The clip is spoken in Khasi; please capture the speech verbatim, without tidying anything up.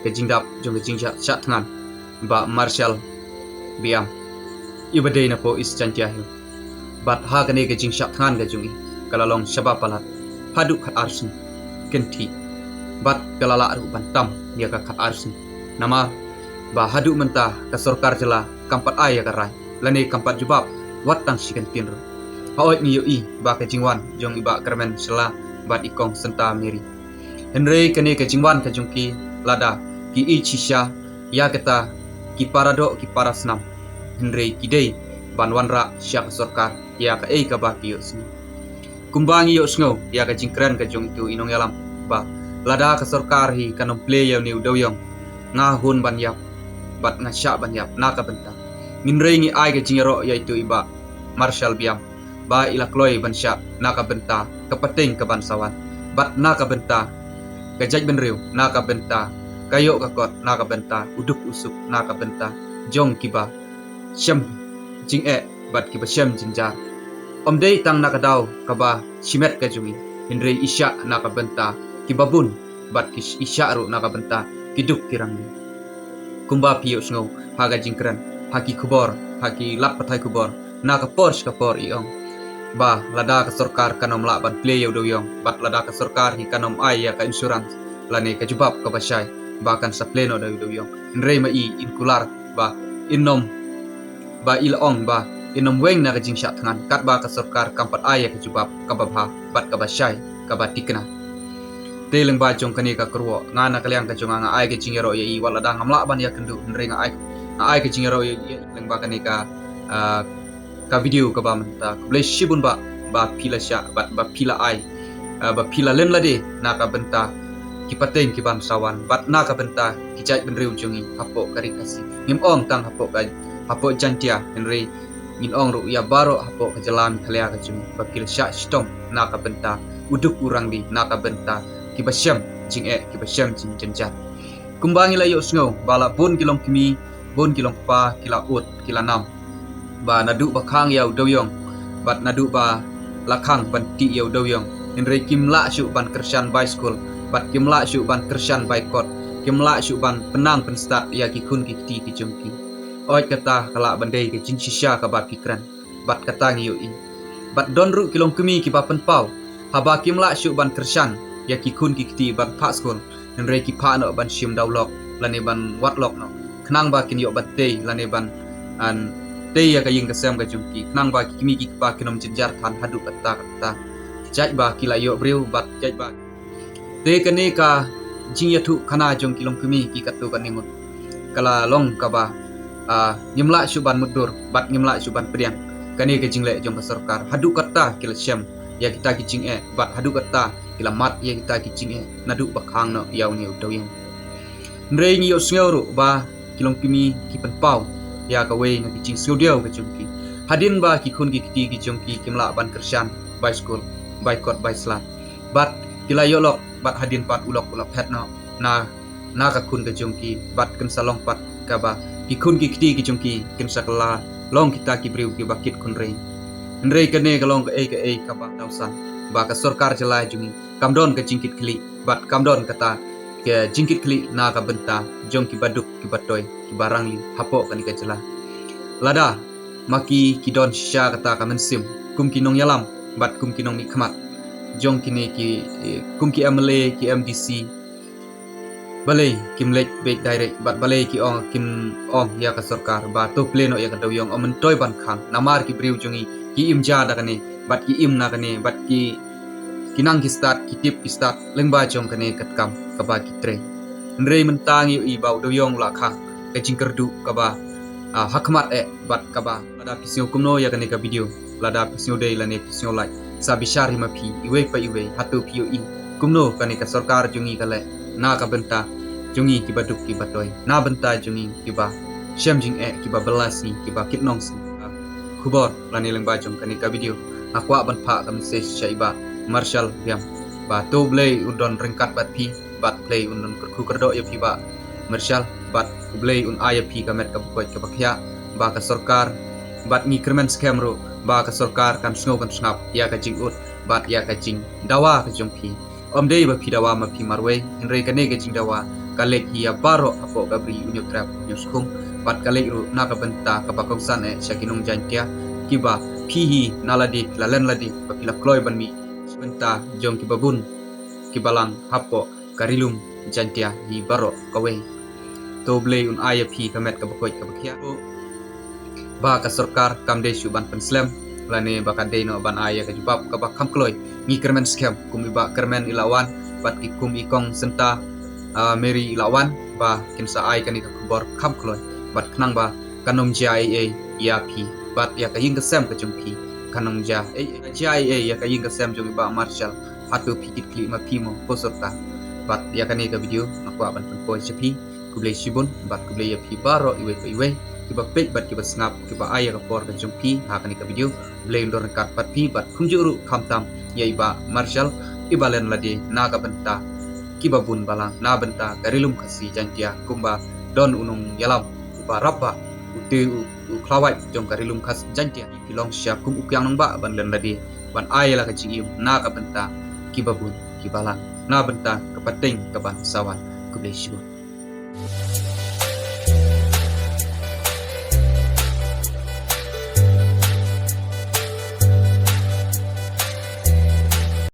ka jingdap jong ka jingshah thngan Bah Marshal Biam, i ba dei na poh East Jaintia Hills. Bad ha kane ka jingshah thngan ka jong i ka la long shaba palat haduh khat ar sngi kynthih, bad ka la lah ruh ban tam ïa ka khat ar sngi. Namar ba haduh mynta ka sorkar jylla kam pat ai ïa ka rai lane kam pat jubab wat tang shi kyntien ruh. Hooid, ngi ïohi ba ka jingwan jong i Bah Kyrmen Shylla bad i Kong Santa Mary. Hynrei kane ka jingwan ka jong ki, lada ki ïeit shisha ïa kita ki para doh ki para snam, hynrei ki dei ban wanrah sha ka sorkar ïa kaei kaba ki ïohsngew. Kumba ngi ïohsngew ïa ka jingkren ka jong itu i nongïalam ba lada ka sorkar hi kan ym plie ïa une u dewïong, nga hun ban ïap bad nga shah ban ïap na ka bynta. Hynrei ngi ai ka jingïaroh ïa itu i Bah Marshal Biam ba i la kloi ban shah na ka bynta ka pateng ka ban sa wan, bad na ka bynta ka jaitbynriew, na ka bynta ka ïoh ka kot, na ka bynta u duk u suk, na ka bynta jong kiba shem jingeh bad kiba shem jynjar. Ym dei tang na ka daw kaba shimet ka jong i, hynrei i shah na ka bynta kiba bun bad ki, i shah ruh na ka bynta ki duk ki rangli. Kumba phi ïohsngew ha ka jingkren, ha ki khubor, ha ki lad pathai khubor, na ka por sha ka por i ong ba lada ka sorkar kan ym lah ban plie ïa u dewïong, bad lada ka sorkar hi kan ym ai ïa ka insurance lane ka jubab kaba shai ba kan sa plie noh da u dewïong, hynrei ma i in kular ba in ym, ba i la ong ba in ym weng na ka jingshah thngan katba ka sorkar kam pat ai ïa ka jubab kaba bha bad kaba shai, kaba thikna. Te lyngba jong kane ka kyrwoh, nga na ka liang ka jong nga, nga ai ka jingïaroh ïa i, wat lada ngam lah ban ïakynduh, hynrei nga ai, nga ai ka jingïaroh ïa i lyngba kane ka, ah, ka video kaba mynta. Khublei shibun ba, ba phi la shah bad ba phi la ai, ah, ba phi la len lade na ka bynta ki pateng ki ban sa wan bad na ka bynta ki jaitbynriew jong ngi hapoh ka ri Khasi. Ngim ong tang hapoh ka, hapoh Jaintia, hynrei ngin ong ruh ïa baroh hapoh ka jylla Meghalaya ka jong ngi ba phi la shah shitom na ka bynta u duk u rangli, na ka bynta kiba shem jingeh, kiba shem jingjynjar. Kumba ngi la ïohsngew ba la bun ki longkmie, bun ki longkpa ki la ud, ki la nam ba naduh ba khang ïa u dewïong bad naduh ba la khang ban tih ïa u dewïong, hynrei kim lah shuh ban kyrshan bai skul bad kim lah shuh ban kyrshan bai kot, kim lah shuh ban pynnang pynstad ïa ki khun ki kti ki jong ki. Hooid, kata ka lah ban dei ka jingshisha kaba phi kren, bad kata ngi ïohi. Bad don ruh ki longkmie kiba pynpaw, haba kim lah shuh ban kyrshan ïa ki khun ki kti ban phah skul, hynrei ki phah noh ban shim daw lok lane ban wad lok noh, khnang ba kin ïoh ban tei lane ban, an, tei ïa ka ïing ka sem ka jong ki, khnang ba ki kmie ki kpa kin ym jynjar than haduh katta katta, jait ba ki la ïoh briew bad jait ba. Te kane ka jingïathuh khana jong ki longkmie ki katto katne ngut ka la long kaba, ah, ngim lah shuh ban mutdur bad ngim lah shuh ban pdiang kane ka jingleh jong ka sorkar. Haduh katta ki la shem ïa kita ki jingeh bad haduh katta ki la mad ïa kita ki jingeh naduh ba khang noh ïa une u dewïong. Hynrei ngi ïohsngew ruh ba ki longkmie ki pynpaw ïa kawei na ki jingsngewdiaw ka jong ki, hadien ba ki khun ki kti ki jong ki kim lah ban kyrshan bai skul, bai kot, bai sla, bad ki la ïoh lok, bad hadien pat u lok u la phet noh na, na ka khun ka jong ki, bad kin sa long pat kaba ki khun ki kti ki jong ki kin sa kylla long kita ki briew kiba kit khun rei. Hynrei kane ka long kaei kaei kaba dawsan ba ka sorkar jylla jong ngi kam don ka jingkitkhlieh bad kam don kata ka jingkitkhlieh na ka bynta jong kiba duk kiba toi kiba rangli hapoh kane ka jylla. Lada ma ki ki don shisha kata ka mynsiem kum ki nongïalam bad kum ki nongmihkhmat jong kine ki, eh, kum ki M L A, ki M D C, balei kim leit beit direct bad balei ki ong, kim ong ïa ka sorkar ba to plie noh ïa ka dewïong, ym myntoi ban khang, namar ki briew jong ngi ki im ja da kane bad ki im na kane bad ki, ki nang ki stad, ki tip ki stad lyngba jong kane ka kam kaba ki trei. Hynrei mynta ngi ïohi ba u dewïong u la khang, ka jingkyrduh kaba, ah, ha khmat eh bad kaba lada phi sngew kumno ïa kane ka video, lada phi sngew dei lane phi sngew like, sa bishar hi ma phi iwei pa iwei, hato phi ïohi kumno kane ka sorkar jong ngi ka leh na ka bynta jong ngi kiba duk kiba toi, na bynta jong ngi kiba shem jingeh, kiba bylla sngi, kiba kit nongsngi. Khubor lane lyngba jong kane ka video nga kwah ban phah ka message sha i Bah Marshal Biam ba to U Blei un don ryngkat bad phi, bad U Blei un don kyrkhu kyrdoh ïa phi Bah Marshal, bad U Blei un ai ïa phi ka met kaba koit kaba khiah, ba ka sorkar bad ngi kyrmen skhem ruh ba ka sorkar kan sngew kan sngap ïa ka jingud bad ïa ka jingdawa ka jong phi. Ym dei ba phi dawa ma phi marwei, hynrei kane ka jingdawa ka leit hi ïa baroh hapoh ka Bri, u Hynñiewtrep, u Hynñiewskhum, bad ka leit ruh na ka bynta kaba kongsan eh sha ki nong Jaiñtia kiba phi hi na lade, la len lade ba phi la kloi ban mih sha bynta jong kiba bun ki balang hapoh ka Ri Lum Jaiñtia hi baroh kawei. To U Blei un ai ïa phi ka met kaba koit kaba khiah. Ba ka sorkar kam dei shuh ban pynslem lane ba ka dei noh ban ai ïa ka jubab kaba kham kloi. Ngi kyrmen skhem kum i Bah Kyrmen i la wan bad ki kum i Kong Synta, ah, Mary i la wan ba kin sa ai kane ka khubor kham kloi bad khnang ba kan ym jia ei ei ïa phi bad ïa ka ïing ka sem ka jong phi. Kan ym jia ei ei, jia ei ei ïa ka ïing ka sem jong i Bah Marshal. Hato phi kit khlieh ma phi mo, ko sorkar? Bad ïa kane ka video nga kwah ban pynpoi sha phi. Khublei shibun bad khublei ïa phi baroh iwei pa iwei kiba peit bad kiba sngap, kiba ai ïa ka por ka jong phi ha kane ka video. U Blei un don ryngkat bad phi bad kumjuh ruh khamtam ïa i Bah Marshal iba len lade na ka bynta kiba bun balang, na bynta ka Ri Lum Khasi Jaiñtia kumba don u nongïalam uba rap ba u te u, u khlawait jong ka Ri Lum Khasi Jaiñtia. Phi long sha kum u kiang nongbah ban len lade ban ai la ka jingim na ka bynta kiba bun ki balang, na bynta ka pateng ka ban sa wan. Khublei shibun.